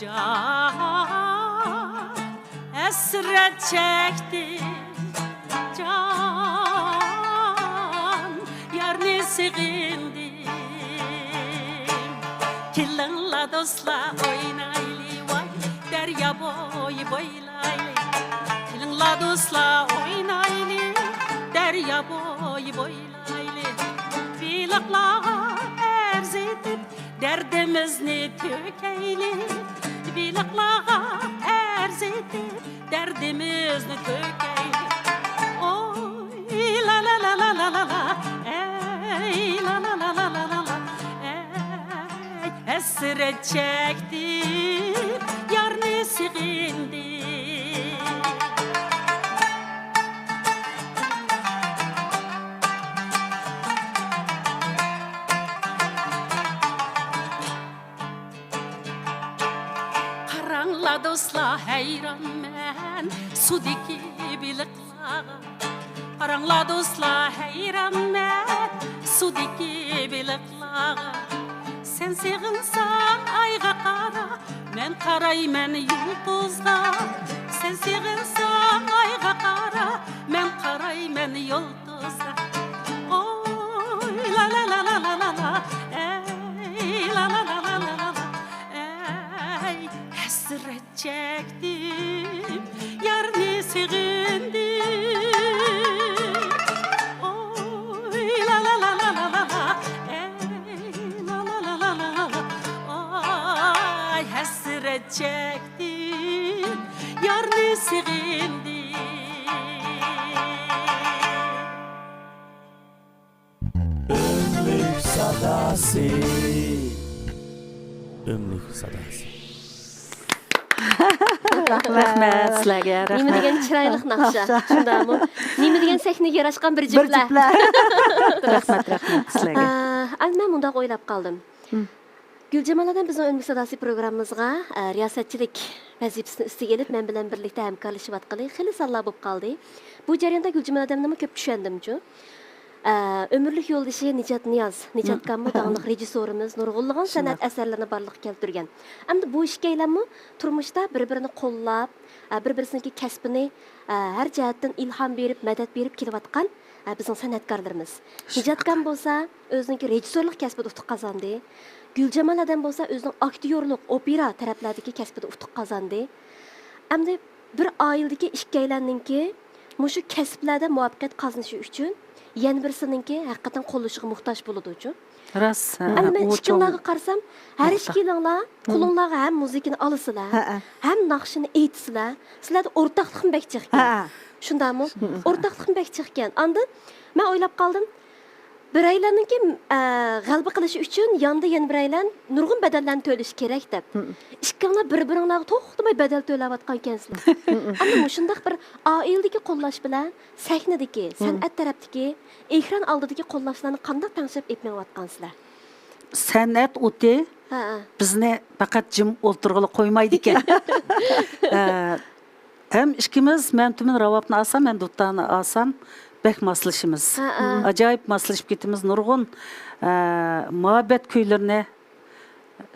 جان، ھەسرەت چەكتىم. جان، يارنى سېغىندىم. كېلىڭلار دوستلار، ئوينايلى ۋاي، دەريا بويى بويلايلى. كېلىڭلار دوستلار، ئوينايلى، دەريا بويى بويلايلى. بېلىقلارغا ئەرز ئېيتىپ، دەردىمىزنى تۆكەيلى. بېلىقلارغا ئەرز ئېيتىپ، دەردىمىزنى تۆكەيلى. ئوي، لا، لا، لا، لا. ئەي، لا، لا، لا. ئەي، ھەسرەت چەكتىم، يارنى سېغىندىم. قاراڭلار دوستلار، ھەيرانمەن سۇدىكى بېلىقلارغا. قاراڭلار دوستلار، ھەيرانمەن سۇدىكى بېلىقلارغا. سەن سېغىنساڭ ئايغا قارا، مەن قارايمەن يۇلتۇزغا. سەن سېغىنساڭ ئايغا قارا، مەن قارايمەن يۇلتۇزغا. ئوي، لا، لا، لا. ئەي، لا، لا، لا. ئەي، ھەسرەت چەكتىم، يارنى سېغىندىم. ئوي، لا، لا، لا. ئەي، لا، لا، لا. ئاي، ھەسرەت چەكتىم، يارنى سېغىندىم. ئۆملۈك ساداسى. ئۆملۈك ساداسى. رەھمەت سىلەرگە، نېمە رەھمەت. دېگەن چىرايلىق ناخشا، شۇنداقمۇ؟ نېمە دېگەن سەھنىگە ياراشقان بىر بىر جۈپلەر. جۈپلەر. رەھمەت، رەھمەت سىلەرگە. ئا، ئەمدى مەن مۇنداق ئويلاپ قالدىم. ھىم. گۈلجامال ئادەم بىزنىڭ ئۆملۈك ساداسى پروگراممىمىزغا، ئە، رىياسەتچىلىك ۋەزىپىسىنى ئۈستىگە ئېلىپ، مەن بىلەن بىرلىكتە ھەمكارلىشىۋاتقىلى خېلى سانلار بولۇپ قالدى. بۇ جەرياندا گۈلجامال ئادەمنىمۇ كۆپ چۈشەندىمچۇ. ئە، ئۆمۈرلۈك يولدىشى نىجات نىياز، نىجاتكاممۇ داڭلىق رېژىسسورىمىز، نۇرغۇنلىغان سەنئەت ئەسەرلىرىنى بارلىققا كەلتۈرگەن. ئەمدى بۇ ئىككىيلەنمۇ تۇرمۇشتا بىر-بىرىنى قوللاپ، ئە، بىر-بىرسىنىڭكى كەسپىنى، ئە، ھەر جەھەتتىن ئىلھام بېرىپ، مەدەت بېرىپ كېلىۋاتقان، ئە، بىزنىڭ سەنئەتكارلىرىمىز. نىجاتكام بولسا ئۆزىنىڭكى رېژىسسورلۇق كەسپىدە ئۇتۇق قازاندى. گۈلجامال ئادەم بولسا ئۆزىنىڭ ئاكتيورلۇق، ئوپېرا تەرەپلەردىكى كەسپىدە ئۇتۇق قازاندى. ئەمدى بىر ئائىلىدىكى ئىككىيلەننىڭكى مۇشۇ كەسىپلەردە مۇۋەپپەقىيەت قازىنىشى ئۈچۈن يەنە بىرسىنىڭكى ھەقىقەتەن قوللىشىغا موھتاج بولىدۇچۇ. راست. ھە، ئەمدى مەن ئۇ چوڭ ئىككىڭلارغا قارىسام، ھەر نۇقتا. ئىككىلىڭلار قولۇڭلارغا ھەم مۇزىكىنى ئالىسىلەر، ھەم ناخشىنى ئېيتىسىلەر. سىلەردە ئورتاقلىقمۇ بەك جىقكەن. شۇنداقمۇ؟ ئورتاقلىقمۇ بەك جىقكەن. ئاندىن مەن ئويلاپ قالدىم، بىرەيلەننىڭكى، ئە، غەلىبە قىلىشى ئۈچۈن ياندا يەنە بىرەيلەن نۇرغۇن بەدەللەرنى تۆلىشى كېرەك دەپ. ئىككىڭلار بىر-بىرىڭلارغا توختىماي بەدەل تۆلەۋاتقانكەنسىلەر. ئەمما مۇشۇنداق بىر ئائىلىدىكى قوللاش بىلەن سەھنىدىكى، سەنئەت تەرەپتىكى، ئېكران ئالدىدىكى قوللاشلارنى قانداق تەڭشەپ ئېلىپ مېڭىۋاتقانسىلەر؟ سەنئەت ئوتى ھە، ھە. بىزنى پەقەت جىم ئولتۇرغىلى قويمايدىكەن. ئە، ھەم ئىككىمىز، مەن تۈمەن راۋابنى ئالسام، مەن دۇتارنى ئالسام، بەك ماسلىشىمىز. ھە، ھە. ئاجايىپ ماسلىشىپ كېتىمىز. نۇرغۇن، ئە، مۇھەببەت كۈيلىرىنى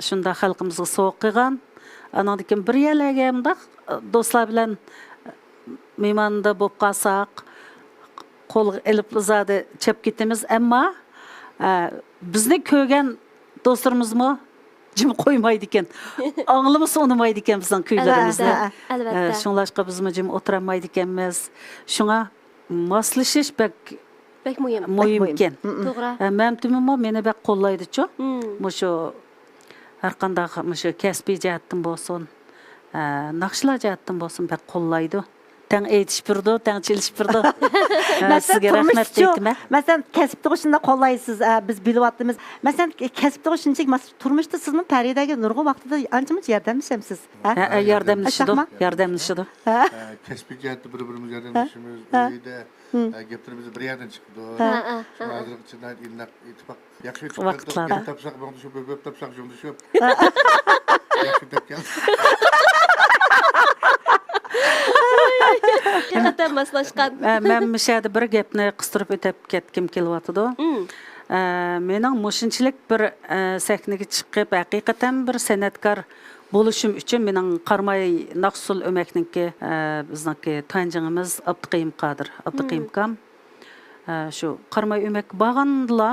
شۇنداق خەلقىمىزگە سوۋغا قىلغان. ئاناندىن كېيىن بىر يەرلەرگە مۇنداق دوستلار بىلەن مېھماندا بولۇپ قالساق، قولغا ئېلىپ زادى چەپ كېتىمىز. ئەمما، ئە، بىزنى كۆرگەن دوستلىرىمىزمۇ جىم قويمايدىكەن. ئاڭلىمىسا ئۇنىمايدىكەن بىزنىڭ كۈيلىرىمىزنى. ئەلۋەتتە، ئەلۋەتتە. ئە، شۇڭلاشقا بىزمۇ جىم ئولتۇرالمايدىكەنمىز. شۇڭا ماسلىشىش بەك بەك مۇھىم. مۇھىمكەن. توغرا. ئە، مەمتىمىمۇ مېنى بەك قوللايدىچۇ. مۇشۇ ھەرقانداق مۇشۇ كەسپىي جەھەتتىن بولسۇن، ئە، ناخشىلار جەھەتتىن بولسۇن بەك قوللايدۇ. تەڭ ئېيتىشىپ بېرىدۇ، تەڭ چېلىشىپ بېرىدۇ. ئە، مەسىلەن، سىزگە رەھمەت تۇرمۇشچۇ؟ ئېيتىمەن. مەسىلەن، كەسىپتىغۇ شۇنداق قوللايسىز، ئە، بىز بىلىۋاتىمىز. مەسىلەن، كەسىپتىغۇ شۇنچىلىك ماس-، تۇرمۇشتا سىزمۇ پەرىدەگە نۇرغۇن ۋاقتىدا ئانچە-مۇنچە ياردەملىشەمسىز؟ ھە؟ ھە، ھە، ياردەملىشىدۇ، ئاشۇنداقمۇ؟ ياردەملىشىدۇ. ھە؟ ئە، كەسپىي جەھەتتە بىر-بىرىمىزگە ياردەملىشىمىز، ھە؟ ئۆيدە، ھە، گەپلىرىمىز بىر يەردىن چىقىدۇ. ھە، ھە، شۇڭا ھە. ھازىرغىچە ناھايىتى ئىللىق ئىتتىپاق. ياخشى ئۆتۈپ كەتتۇق. ۋاقىتلاردا. گەپ تاپساق مۇڭدىشىپ، گەپ تاپساق شۇڭدىشىپ. ياخشى ئۆتۈپ كەلدى. ھەقىقەتەن ماسلاشقان. ئە، مەن مۇشۇ يەردە بىر گەپنى قىستۇرۇپ ئۆتۈپ كەتكۈم كېلىۋاتىدۇ. ئە، مېنىڭ مۇشۇنچىلىك بىر، ئە، سەھنىگە چىقىپ، ھەقىقەتەن بىر سەنئەتكار بولۇشۇم ئۈچۈن مېنىڭ قاراماي ناخشا ئۇسسۇل ئۆمەكنىڭكى، ئە، بىزنىڭكى تۇەنجىڭىمىز ئابدۇقېيۇم قادىر، ئابدۇقېيۇم ئاكام. ئە، شۇ قاراماي ئۆمەككە بارغاندىلا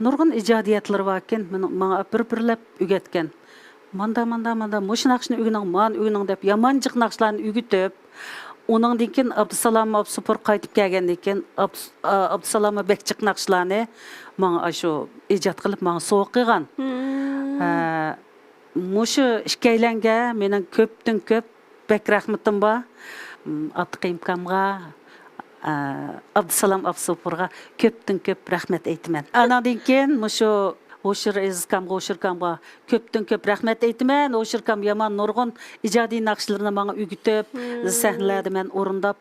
نۇرغۇن ئىجادىيەتلىرى باركەن، مېنىڭ، ماڭا بىر-بىرلەپ ئۆگەتكەن. ماندا، ماندا، ماندا، مۇشۇ ناخشىنى ئۆگىنىڭ، مانى ئۆگىنىڭ دەپ يامان جىق ناخشىلارنى ئۆگىتىپ، ئۇنىڭدىن كېيىن ئابدۇسالام ئابسۇپۇر قايتىپ كەلگەندىن كېيىن، ئابدۇس-، ئا-، ئابدۇسالاممۇ بەك جىق ناخشىلارنى ماڭا ئاشۇ ئىجاد قىلىپ ماڭا سوۋغا قىلغان. ھە، مۇشۇ ئىككىيلەنگە مېنىڭ كۆپتىن كۆپ بەك رەھمىتىم بار. م، ئابدۇقېيۇم ئاكامغا، ئە، ئابدۇسالام ئابسۇپۇرغا كۆپتىن كۆپ رەھمەت ئېيتىمەن. ئاناندىن كېيىن مۇشۇ ھوشۇر ئەزىز ئاكامغا، ھوشۇر ئاكامغا كۆپتىن كۆپ رەھمەت ئېيتىمەن. ھوشۇر ئاكام يامان نۇرغۇن ئىجادىي ناخشىلىرىنى ماڭا ئۆگىتىپ، سەھنىلەردە مەن ئورۇنداپ،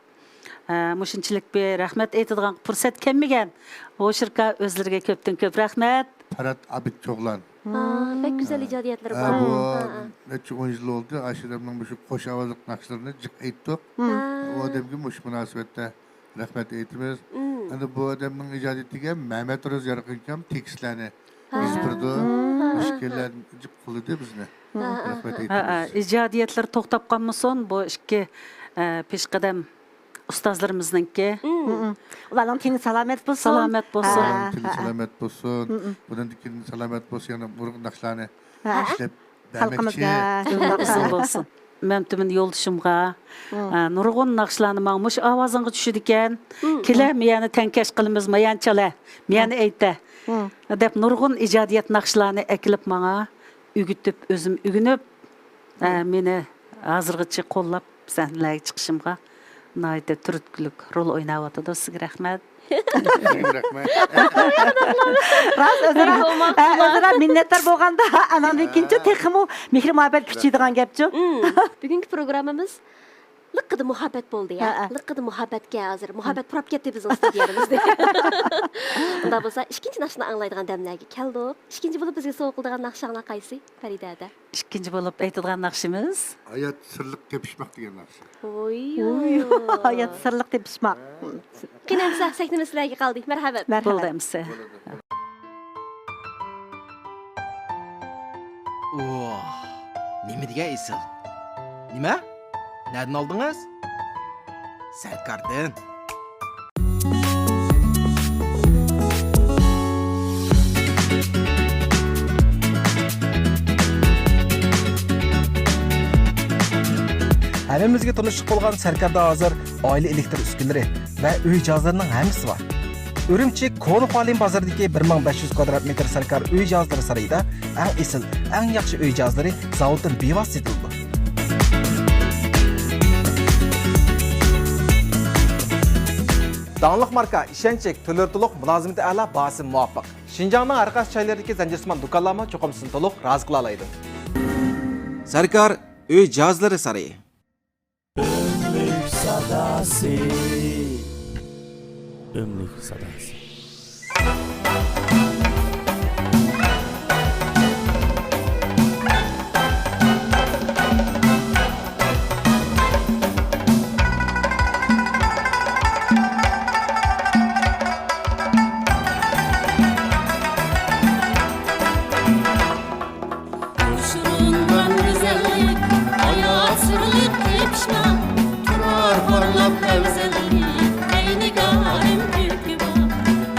ئە، مۇشۇنچىلىك بىر رەھمەت ئېيتىدىغان پۇرسەت كەلمىگەن. ھوشۇر ئاكا، ئۆزلىرىگە كۆپتىن كۆپ رەھمەت. پەرھات ئابىد چوغلان. ھا، بەك گۈزەل ئىجادىيەتلىرى ھە، بار. بۇ ھا، ھا. نەچچە ئون يىل بولدى، ئاشۇ ئادەمنىڭ مۇشۇ قوش ئاۋازلىق ناخشىلىرىنى جىق ئېيتتۇق. ھا. ئۇ ئادەمگە مۇشۇ مۇناسىۋەتتە رەھمەت ئېيتىمىز. ئەمدى بۇ ئادەمنىڭ ئىجادىيىتىگە مەمەت روز يارقىنكام تېكىستلەرنى ھا. يېزىپ بېرىدۇ. ھا، ھا، ھا. مۇشكىلەر جىق قىلدى بىزنى. ھا، ھا. رەھمەت ھا، ھا. ئېيتىمىز. ئىجادىيەتلىرى توختاپ قالمىسۇن، بۇ ئىككى، ئە، پېشقەدەم ئۇستازلىرىمىزنىڭكى. مم. ئۇلارنىڭ تېنى سالامەت بولسۇن. سالامەت بولسۇن. ھا. ئۇلارنىڭ تېنى سالامەت بولسۇن. مم. بۇنىڭدىن كېيىن سالامەت بولسۇن، يەنە نۇرغۇن ناخشىلارنى ھا. ئىشلەپ خەلقىمىزگە بەرمەكچى. ئۇزۇن بولسۇن. مەمتىمىن يولدىشىمغا، مم. ئە، نۇرغۇن ناخشىلارنى ماڭا مۇشۇ ئاۋازىڭغا چۈشىدىكەن. مم. كېلە، مم. مېيەنى تەڭكەش قىلىمىز، مايان چالە، مېيەنى مم. ئېيتە. مم. دەپ نۇرغۇن ئىجادىيەت ناخشىلارنى ئەكېلىپ ماڭا ئۆگىتىپ، ئۆزۈم ئۆگىنىپ، ئە، مېنى ھازىرغىچە قوللاپ، سەھنىلەرگە چىقىشىمغا ناھايىتى تۈرتكىلىك رول ئويناۋاتىدۇ. سىزگە رەھمەت. سىزگە رەھمەت. راست، ئۆزئارا، ئە، ئۆزئارا مىننەتدار بولغاندا، ئاناندىن كېيىنچۇ تېخىمۇ مېھرى مۇھەببەت كۈچىيىدىغان گەپچۇ. مم. بۈگۈنكى پروگراممىمىز لىققىدە مۇھەببەت بولدى، ھە؟ ھە، ھە. لىققىدە مۇھەببەتكە ھازىر. مۇھەببەت پۇراپ كەتتى بىزنىڭ ستۇدىيەمىزدە. ئۇنداق بولسا، ئىككىنچى ناخشىنى ئاڭلايدىغان دەملەرگە كەلدۇق. ئىككىنچى بولۇپ بىزگە سوۋغا قىلىدىغان ناخشاڭلار قايسى، پەرىدە ھەدە؟ ئىككىنچى بولۇپ ئېيتىدىغان ناخشىمىز ھايات سىرلىق تېپىشماق دېگەن ناخشا. ھوي، ھوي. ھايات سىرلىق تېپىشماق. قېنى ئەمسە سەھنىمىز سىلەرگە قالدى. مەرھەمەت. مەرھەمەت. بولدى ئەمسە. بولىدۇ. ۋاھ، نېمە دېگەن ئېسىل. نېمە؟ نەدىن ئالدىڭىز؟ سەركاردىن. ھەممىمىزگە تونۇشلۇق بولغان سەركاردا ھازىر ئائىلە ئېلېكتر ئۈسكۈنىلىرى ۋە ئۆي جاھازلىرىنىڭ ھەممىسى بار. ئۈرۈمچى كونا خۇالىن بازىرىدىكى بىر مىڭ بەش يۈز كۋادرات مېتىر سەركار ئۆي جاھازلىرى سارىيىدا ئەڭ ئېسىل، ئەڭ ياخشى ئۆي جاھازلىرى زاۋۇتتىن بىۋاسىتە سېتىلىدۇ. داڭلىق ماركا، ئىشەنچلىك، تۈرلىرى تولۇق، مۇلازىمىتى ئەلا، باھاسى مۇۋاپىق. شىنجاڭنىڭ ھەر قايسى جايلىرىدىكى زەنجىرسىمان دۇكانلارمۇ چوقۇم سىزنى تولۇق رازى قىلالايدۇ. سەركار ئۆي جاھازلىرى سارىيى. ئۆملۈك ساداسى. ئۆملۈك ساداسى. يوشۇرۇنغان گۈزەللىك، ھايات سىرلىق تېپىشما، تۇرار پارلاپ ئەۋزەللىك، ئەينىگاھىم كۆكى بار.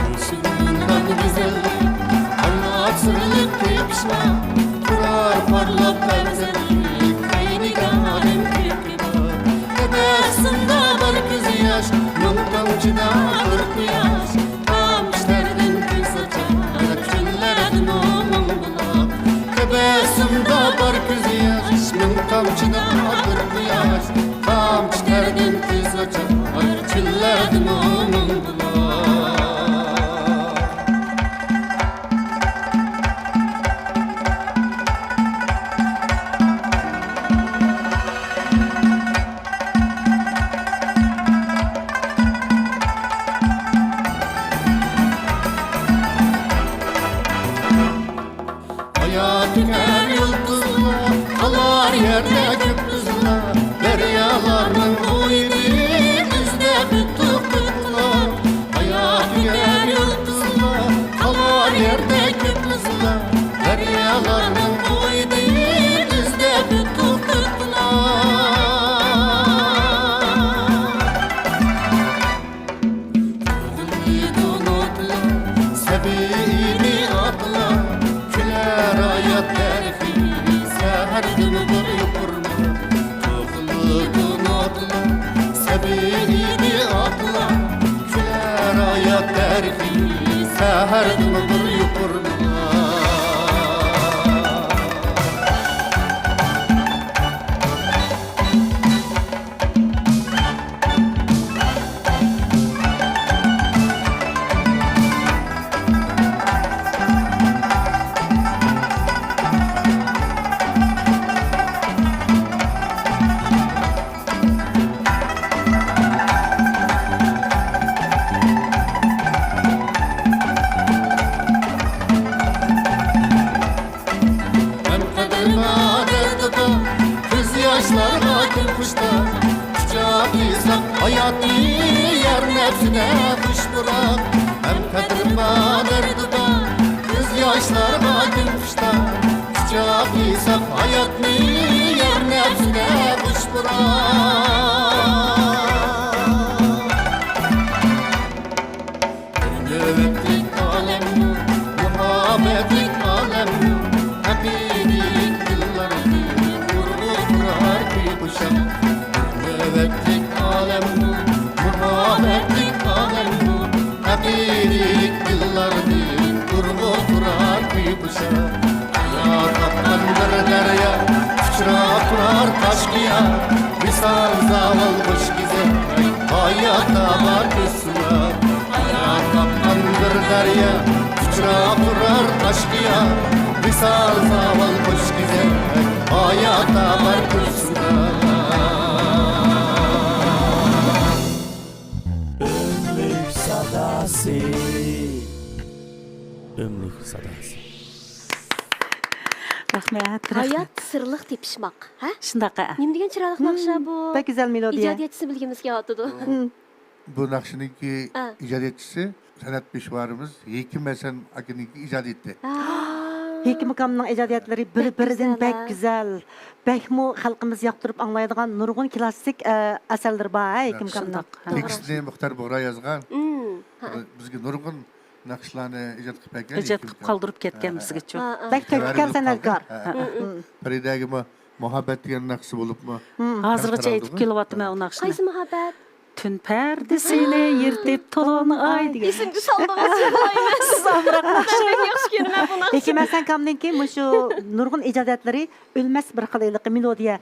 يوشۇرۇنغان گۈزەللىك، ھايات سىرلىق تېپىشما، تۇرار پارلاپ ئەۋزەللىك، ئەينىگاھىم كۆكى بار. تەبەسسۇمدا بار كۆز ياش، مىڭ تامچىدا بىر قۇياش. تامچە تەردىن كۆز ئاچار، چۆللەردىمۇ مىڭ بۇلاق. تەبەسسۇمدا بار كۆز ياش، مىڭ تامچىدا بىر قۇياش. تامچە تەردىن كۆز ئاچار، چۆللەردىمۇ مىڭ بۇلاق. ھايات تۆكەر يۇلتۇزلار، قالار يەردە كۆك بۇزلار، دەريالارنىڭ بويىدىن ئىزدەپ ئۆتتۇق قۇتلار. ھايات تۆكەر يۇلتۇزلار، قالار يەردە كۆك بۇزلار، دەريالارنىڭ بويىدىن ئىزدەپ ئۆتتۇق قۇتلار. تۇغۇلىدۇ نوتىلار، سەبىي ئىدى ئاتىلار، كۈلەر ھايات تەرىخى سەھەردىمۇ بىر يوپۇرماق. تۇغۇلىدۇ نوتىلار، سەبىي ئىدى ئاتىلار، كۈلەر ھايات تەرىخى سەھەردىمۇ بىر يوپۇرماق. غەم قەدىر بار، دەردى بار، كۆز ياشلارغا كۈن خۇشتار. قۇچاقلىساق ھاياتنى، يار نەپسىدە خۇش پۇراق. غەم قەدىر بار، دەردى بار، كۆز ياشلارغا كۈن خۇشتار. قۇچاقلىساق ھاياتنى، يار نەپسىدە خۇش پۇراق. بىر نۆۋەتلىك ئالەممۇ، مۇھەببەتلىك ئالەممۇ، ئەقىدىلىك دىللاردىن ئۇرغۇ تۇرار كۈي قۇشاق. بىر نۆۋەتلىك ئالەممۇ، مۇھەببەتلىك ئالەممۇ، ئەقىدىلىك دىللاردىن ئۇرغۇ تۇرار كۈي قۇشاق. قايا تاپقان بىر دەريا، ئۇچراپ تۇرار تاش قىيا، ۋىسال زاۋال خۇش كېزەك، ھاياتتا بار كۆز قايا تاپقان بىر دەريا، ئۇچراپ تۇرار تاش قىيا، ۋىسال زاۋال خۇش كېزەك، ھاياتتا بار كۆز سىناق. ئۆملۈك ساداسى. ئۆملۈك ساداسى. رەھمەت، رەھمەت. ھايات سىرلىق تېپىشماق، ھە؟ شۇنداق، ھە. نېمە دېگەن چىرايلىق ناخشا بۇ؟ بەك گۈزەل مېلودىيە. ئىجادىيەتچىسى بىلگۈمىز كېلىۋاتىدۇ. بۇ ناخشىنىڭكى ئىجادىيەتچىسى سەنئەت پېشۋارىمىز ھېكىم ھەسەن ئاكىنىڭكى ئىجادىيىتى. ھېكىم ئاكامنىڭ ئىجادىيەتلىرى بىر-بىرىدىن بەك گۈزەل، بەكمۇ خەلقىمىز ياقتۇرۇپ ئاڭلايدىغان نۇرغۇن كلاسسىك، ئە، ئەسەرلىرى بار، ھە، ھېكىم ئاكامنىڭ. شۇنداق، ھە. تېكىستىنى مۇختار بۇغرا يازغان. بىزگە نۇرغۇن ناخشىلارنى ئىجاد قىلىپ بەرگەن. ئىجاد قىلىپ قالدۇرۇپ كەتكەن بىزگىچۇ. بەك تۆھپىكار سەنئەتكار. پەرىدەگىمۇ مۇھەببەت دېگەن ناخشىسى بولۇپمۇ. ھازىرغىچە ئېيتىپ كېلىۋاتىمەن ئۇ ناخشىنى. قايسى مۇھەببەت؟ كۈن پەردىسىنى يىرتىپ تولۇن ئاي دېگەن. ئېسىمگە سالدىڭىز، يىغلايمەن. سىز ئامراق ئوخشايدۇ. بەك ياخشى كۆرىمەن بۇنى. ھېكىم ھەسەن كاملىنكى مۇشۇ نۇرغۇن ئىجادىيەتلىرى ئۆلمەس بىر خىل ھېلىقى مېلودىيە.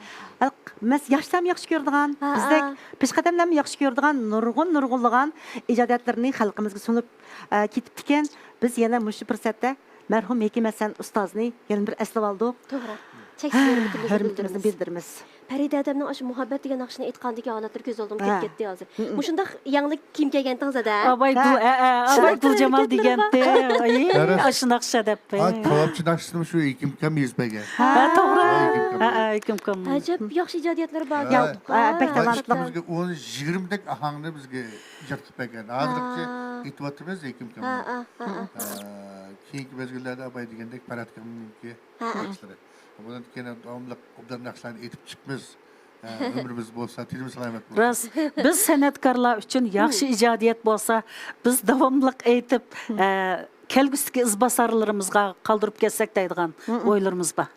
مەس-، ياشلارمۇ ياخشى كۆرىدىغان، ھە، بىزدەك ھە. پېشقەدەملەرمۇ ياخشى كۆرىدىغان نۇرغۇن، نۇرغۇنلىغان ئىجادىيەتلىرىنى خەلقىمىزگە سۇنۇپ، ئە، كېتىپتىكەن. بىز يەنە مۇشۇ پۇرسەتتە مەرھۇم ھېكىم ھەسەن ئۇستازنى يەنە بىر ئەسلىۋالدۇق. توغرا. چەكسىز ھۆرمىتىمىزنى ھۆرمىتىمىزنى بىلدۈرىمىز. بىلدۈرىمىز. پەرىدە ھەدەمنىڭ ئاشۇ مۇھەببەت دېگەن ناخشىنى ئېيتقاندىكى ھالەتلىرى كۆز ئالدىمغا كېلىپ ھە. كەتتى ھازىر. مم. مۇشۇنداق يەڭلىك كىيىم كىيگەنتىڭىز ھەدە. ئاباي گۈل، ھە. ئە، ئە، ئاباي شۇنداق گۈلجامال دېگەنتى. ئەي، دەرس. ئاشۇ ناخشا دەپ. ھە، كاۋاپچى ناخشىسىنى شۇ ھېكىم ئۇكام يېزىپ بەرگەن. ھە، توغرا. ھە، ھېكىم ئۇكام. ھە، ھە، ھېكىم ئۇكام. ئەجەب ياخشى ئىجادىيەتلىرى بار. ھە. يا، ھە، بەك ھە. تالانتلىق. بىزگە ئون، يىگىرمىدەك ئاھاڭنى بىزگە ئىجاد قىلىپ بەرگەن. ھازىرغىچە ھە. ئېيتىۋاتىمىز ھېكىم ئۇكامغا. ھە، ھە، ھە، ھە. ھە، كېيىنكى مەزگىللەردە ئاباي دېگەندەك پەرھات ئۇكامنىڭكى ھە، ھە. ناخشىلىرى. بۇنىڭدىن كېيىن داۋاملىق ئوبدان ناخشىلارنى ئېيتىپ چىقىمىز. ھە، ئۆمرىمىز بولسا، تېنىمىز سالامەت بولسا. راست. بىز سەنئەتكارلار ئۈچۈن ياخشى ئىجادىيەت بولسا، بىز داۋاملىق ئېيتىپ، ئە، كەلگۈسىدىكى ئىزباسارلىرىمىزغا قالدۇرۇپ كەتسەك دەيدىغان ئويلىرىمىز بار.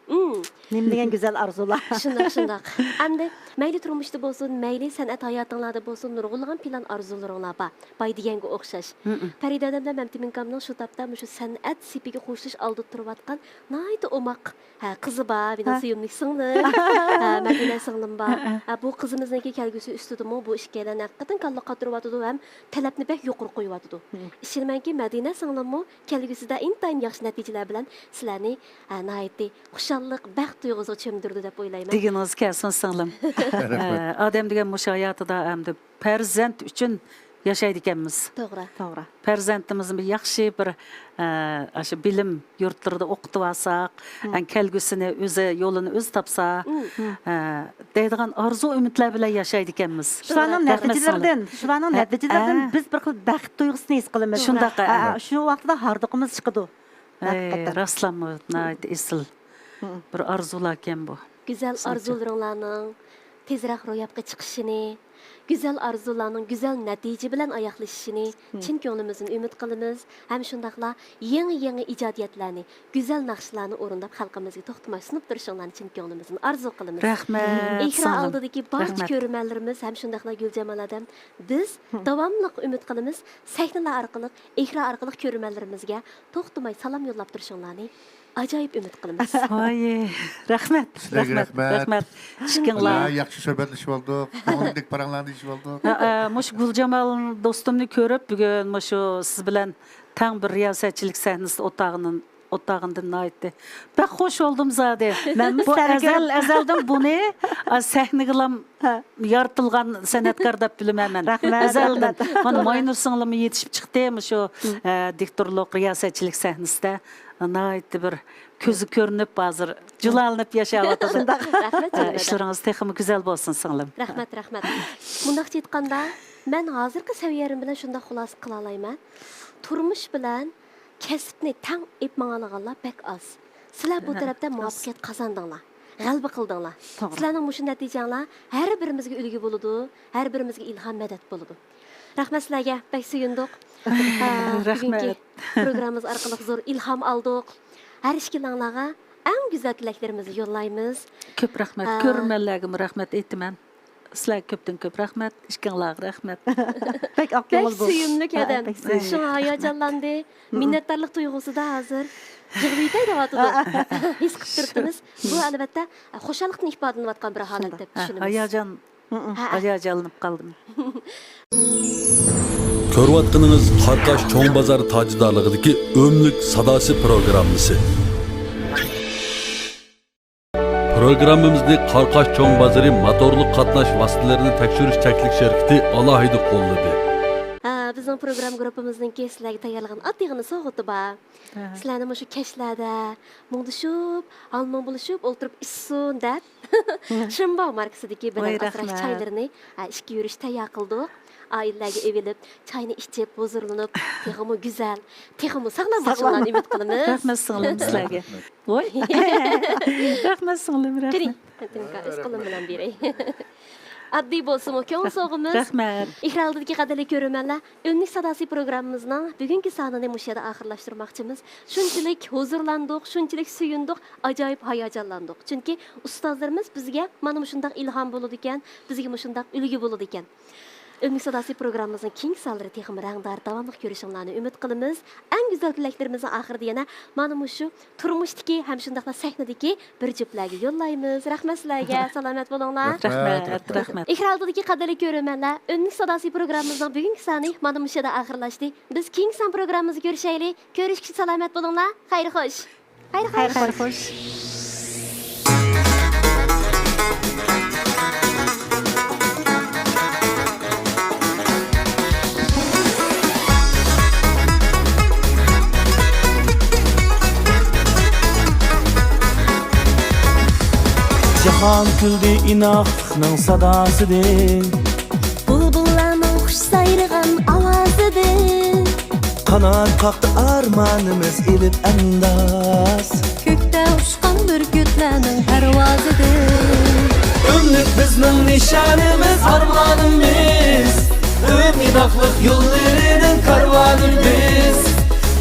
نېمە دېگەن گۈزەل ئارزۇلار. شۇنداق، شۇنداق. ئەمدى مەيلى تۇرمۇشتا بولسۇن، مەيلى سەنئەت ھاياتىڭلاردا بولسۇن، نۇرغۇنلىغان پىلان ئارزۇلىرىڭلار بار. باي دېگەنگە ئوخشاش. پەرىدە ھەدەم بىلەن مەمتىمىن ئاكامنىڭ شۇ تاپتا مۇشۇ سەنئەت سېپىگە قوشۇلۇش ئالدىدا تۇرۇۋاتقان ناھايىتى ئوماق ھە، قىزى بار، مېنىڭ ھە. سۆيۈملۈك سىڭلىم. ھە، مەدىنە سىڭلىم بار. ھە، ھە. ھە، بۇ قىزىمىزنىڭكى كەلگۈسى ئۈستىدىمۇ بۇ ئىككىيلەن ھەقىقەتەن كاللا قاتۇرۇۋاتىدۇ ھەم تەلەپنى بەك يۇقىرى قويۇۋاتىدۇ. مم. ئىشىنىمەنكى، مەدىنە سىڭلىممۇ كەلگۈسىدە ئىنتايىن ياخشى نەتىجىلەر بىلەن سىلەرنى، ھە، ناھايىتى خۇشاللىق، بەخت تۇيغۇسىغا چۆمدۈرىدۇ دەپ ئويلايمەن. دېگىنىڭىز كەلسۇن، سىڭلىم. رەھمەت. ئە، ئادەم دېگەن مۇشۇ ھاياتىدا ئەمدى پەرزەنت ئۈچۈن ياشايدىكەنمىز. توغرا. توغرا. پەرزەنتىمىزنى بىر ياخشى بىر، ئە، ئاشۇ بىلىم يۇرتلىرىدا ئوقۇتۇۋالساق، مم. ئەن كەلگۈسىنى ئۆزى، يولىنى ئۆزى تاپسا، مم. ئە، دەيدىغان ئارزۇ ئۈمىدلەر بىلەن ياشايدىكەنمىز. شۇلارنىڭ رەھمەت نەتىجىلىرىدىن، سىڭلىم. شۇلارنىڭ ھە، نەتىجىلىرىدىن ھە. بىز بىر خىل بەخت تۇيغۇسىنى ھېس قىلىمىز. شۇنداق، ھە، ھە. شۇ ۋاقىتتا ھاردۇقىمىز چىقىدۇ. ئەي، ھەقىقەتەن. راستلاممۇ ناھايىتى ئېسىل مم. بىر ئارزۇلاركەن بۇ. گۈزەل ئارزۇلىرىڭلارنىڭ تېزرەك روياپقا چىقىشىنى، گۈزەل ئارزۇلارنىڭ گۈزەل نەتىجە بىلەن ئاياغلىشىشىنى مم. چىن كۆڭلىمىزدىن ئۈمىد قىلىمىز ھەم شۇنداقلا يېڭى-يېڭى ئىجادىيەتلەرنى، گۈزەل ناخشىلارنى ئورۇنداپ خەلقىمىزگە توختىماي سۇنۇپ تۇرۇشۇڭلارنى چىن كۆڭلىمىزدىن ئارزۇ قىلىمىز. رەھمەت، ئېكران سىڭلىم. ئالدىدىكى بارچە رەھمەت. كۆرۈرمەنلىرىمىز ھەم شۇنداقلا گۈلجامال ھەدەم، بىز مم. داۋاملىق ئۈمىد قىلىمىز، سەھنىلەر ئارقىلىق، ئېكران ئارقىلىق كۆرۈرمەنلىرىمىزگە توختىماي سالام يوللاپ تۇرۇشۇڭلارنى ئاجايىپ ئۈمىد قىلىمىز. ۋاي، رەھمەت، سىلەرگە رەھمەت، رەھمەت. رەھمەت. ئىشقىڭلار. ياخشى سۆھبەتلىشىۋالدۇق، كۆڭۈلدىكى پاراڭلارنى دېيىشىۋالدۇق. ھە، ئە، مۇشۇ گۈلجامال دوستۇمنى كۆرۈپ، بۈگۈن مۇشۇ سىز بىلەن تەڭ بىر رىياسەتچىلىك سەھنىسىدە ئولتۇرغىنىم، ئولتۇرغىنىمدىن ناھايىتى بەك خوش بولدۇم زادى. مەنمۇ بۇ سىلەرنى ئەزەل، كۆرۈپ ئەزەلدىن بۇنى، ئە، سەھنىگىلا ھە. يارىتىلغان سەنئەتكار دەپ بىلىمەن مەن. رەھمەت، ئەزەلدىن. رەھمەت. مانا، موينۇر سىڭلىممۇ يېتىشىپ چىقتى، مۇشۇ، ئە، دىكتورلۇق، رىياسەتچىلىك سەھنىسىدە ناھايىتى بىر كۆزى كۆرۈنۈپ، ھازىر جۇلالىنىپ ياشاۋاتىدۇ. شۇنداق. رەھمەت، ئە، جانىم ئىشلىرىڭىز تېخىمۇ گۈزەل بولسۇن، سىڭلىم. رەھمەت، رەھمەت. مۇنداقچە ئېيتقاندا، مەن ھازىرقى سەۋىيەم بىلەن شۇنداق خۇلاسە قىلالايمەن. تۇرمۇش بىلەن كەسىپنى تەڭ ئېلىپ ماڭالىغانلار بەك ئاز. سىلەر بۇ تەرەپتە مۇۋەپپەقىيەت قازاندىڭلار، غەلىبە قىلدىڭلار. توغرا. سىلەرنىڭ مۇشۇ نەتىجەڭلار ھەر بىرىمىزگە ئۈلگە بولىدۇ، ھەر بىرىمىزگە ئىلھام، مەدەت بولىدۇ. رەھمەت سىلەرگە، بەك سۆيۈندۇق. ئە، بۈگۈنكى رەھمەت. پروگراممىمىز ئارقىلىق زور ئىلھام ئالدۇق. ھەر ئىككىلەڭلارغا ئەڭ گۈزەل تىلەكلىرىمىزنى يوللايمىز. كۆپ رەھمەت. ئە، كۆرۈرمەنلەرگىمۇ رەھمەت ئېيتىمەن. سىلەرگە كۆپتىن كۆپ رەھمەت، ئىككىڭلارغا رەھمەت. بەك بەك سۆيۈملۈك ھە، ئادەم. بەك سۆيۈملۈك. شۇڭا ھاياجانلاندى. مم. مىننەتدارلىق تۇيغۇسىدا ھازىر يىغلىۋېتەي دەۋاتىدۇ. ھېس قىلىپ تۇرۇپتىمىز. بۇ، ئەلۋەتتە، خۇشاللىقتىن ئىپادىلىنىۋاتقان بىر ھالەت دەپ ھە، چۈشىنىمىز. ھاياجان، ھە، ھە. ھاياجانلىنىپ قالدىم. كۆرۈۋاتقىنىڭىز قاراقاش چوڭ بازار تاجدارلىقىدىكى ئۆملۈك ساداسى پروگراممىسى. پروگراممىمىزنى قاراقاش چوڭ بازىرى موتورلۇق قاتناش ۋاسىتىلىرىنى تەكشۈرۈش چەكلىك شىركىتى ئالاھىدە قوللىدى. ھە، بىزنىڭ پروگرامما گۇرۇپپىمىزنىڭكى سىلەرگە تەييارلىغان ئاددىيغىنا سوۋغىتى بار. ھە. سىلەرنى مۇشۇ كەچلەردە مۇڭدىشىپ، ھالمۇڭ بولۇشۇپ ئولتۇرۇپ ئىچسۇن دەپ، شىنباۋ ماركىسىدىكى بەدەن ۋاي، ئاسراش رەھمەت. چايلىرىنى، ھە، ئىككى يۈرۈش تەييار قىلدۇق. ئائىلىلەرگە ئېلىپ، چاينى ئىچىپ، ھۇزۇرلىنىپ، تېخىمۇ گۈزەل، تېخىمۇ ساغلام بولۇشۇڭلارنى ئۈمىد قىلىمىز. رەھمەت سىڭلىم سىلەرگە. ۋاي. رەھمەت سىڭلىم، رەھمەت. قېنى، قېنى، ئۆز قولۇم بىلەن بېرەي. ئاددىي بولسىمۇ، كۆڭۈل سوۋغىمىز. رەھمەت. ئېكران ئالدىدىكى قەدىرلىك كۆرۈرمەنلەر، ئۈنلۈك ساداسى پروگراممىمىزنىڭ بۈگۈنكى سانىنى مۇشۇ يەردە ئاخىرلاشتۇرماقچىمىز. شۇنچىلىك ھۇزۇرلاندۇق، شۇنچىلىك سۆيۈندۇق، ئاجايىپ ھاياجانلاندۇق. چۈنكى ئۇستازلىرىمىز بىزگە مانا مۇشۇنداق ئىلھام بولىدىكەن، بىزگە مۇشۇنداق ئۈلگە بولىدىكەن. ئۈمىد ساداسى پروگراممىمىزنىڭ كېيىنكى سانلىرى تېخىمۇ رەڭدار، داۋاملىق كۆرۈشۈڭلارنى ئۈمىد قىلىمىز. ئەڭ گۈزەل تىلەكلىرىمىزنىڭ ئاخىرىدا يەنە مانا مۇشۇ تۇرمۇشتىكى ھەم شۇنداقلا سەھنىدىكى بىر جۈپلەرگە يوللايمىز. رەھمەت سىلەرگە، سالامەت بولۇڭلار. رەھمەت، رەھمەت. ئېكران ئالدىدىكى قەدىرلىك كۆرۈرمەنلەر، ئۈمىد ساداسى پروگراممىمىزنىڭ بۈگۈنكى سانى مانا مۇشۇ يەردە ئاخىرلاشتى. بىز كېيىنكى سان پروگراممىمىزدا كۆرۈشەيلى. كۆرۈشكىچە سالامەت بولۇڭلار. خەير خوش. خەير خوش. خەير خوش. جاھان كۈلدى ئىناقلىقنىڭ ساداسىدىن. بۇلبۇللارنىڭ خۇش سايرىغان ئاۋازىدىن. قانات قاقتى ئارمانىمىز ئېلىپ ئەنداز. كۆكتە ئۇچقان بۈركۈتلەرنىڭ پەرۋازىدىن. ئۆملۈك بىزنىڭ نىشانىمىز، ئارمانىمىز. ئۈمىد ئىناقلىق يوللىرىنىڭ كارۋانى بىز.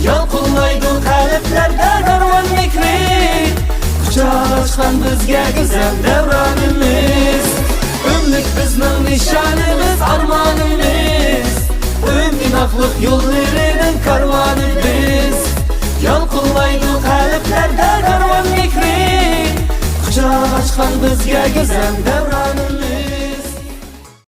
يالقۇنلايدۇ قەلبلەردە كارۋان مېھرى. قۇچاق ئاچقان بىزگە گۈزەل دەۋرانىمىز. ئۆملۈك بىزنىڭ نىشانىمىز، ئارمانىمىز. ئۈمىد ئىناقلىق يوللىرىنىڭ كارۋانى بىز. يالقۇنلايدۇ قەلبلەردە كارۋان مېھرى. قۇچاق ئاچقان بىزگە گۈزەل دەۋرانىمىز.